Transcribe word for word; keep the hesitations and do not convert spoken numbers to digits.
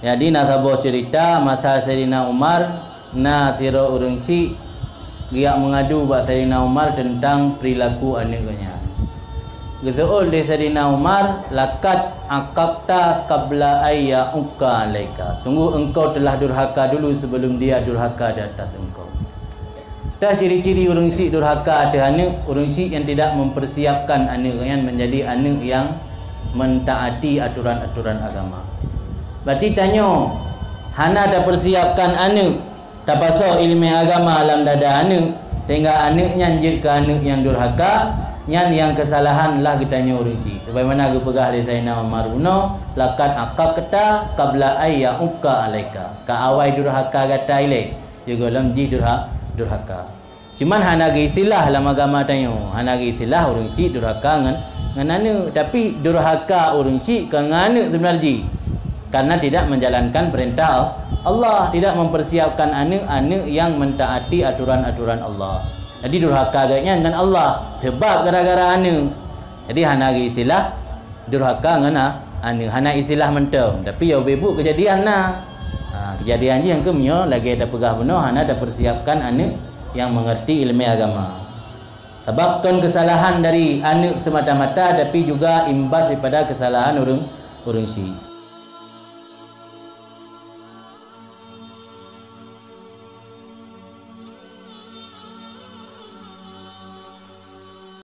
Jadi na saboh cerita masa Saidina Umar, na sidroe ureuëng syik geujak meungadu bak Saidina Umar teuntang perilaku aneuëk geuhnyan. Geuseuôt lé Saidina Umar, "Laqad aqaqta qabla an ya'uqqa 'alaika." Sungguh engkau telah durhaka dulu sebelum dia durhaka di atas engkau. Teuh ciri-ciri ureuëng syik durhaka ateueh aneuëk, ureuëng syik yang tidak mempersiapkan aneuëk nyan menjadi aneuëk yang mentaati aturan-aturan agama. Berarti tanyoe hana tapersiapkan aneuëk, tapasoe ileumé agama lam dada aneuëk, sehingga aneuëk nyan jeuet keu aneuëk nyang durhaka, nyan nyang keusalahan lah geutanyoe ureuëng syik. Sebagaimana geupeugah lé Saidina Umar bunoe, "Laqad aqaqta qabla an ya'uqqa 'alaika." Ka awai durhaka gata ilée. Sigohlom jih durha-, durhaka. Cuman hana geuistilah lam agama tanyoe, hana geuistilah ureuëng syik durhaka ngon, ngon aneuëk. Tapi durhaka ureuëng syik kon ngon aneuëk sebenar jih, karena tidak menjalankan perintah Allah, tidak mempersiapkan aneuëk-aneuëk yang mentaati aturan-aturan Allah. Jadi durhaka geuhnyan ngon Allah sebab gara-gara aneuëk. Jadi hana geuistilah durhaka ngon a-, aneuëk, hana istilah mantong, tapi ya ubé buet keujadian na. Ha, keujadian jih nyang keuh meunyoe lagée tapeugah bunoe hana tapersiapkan aneuëk nyang mengerti ileumé agama. Sabab kon keusalahan dari aneuëk semata-mata, tapi juga imbas daripada keusalahan ureuëng, ureuëng syik.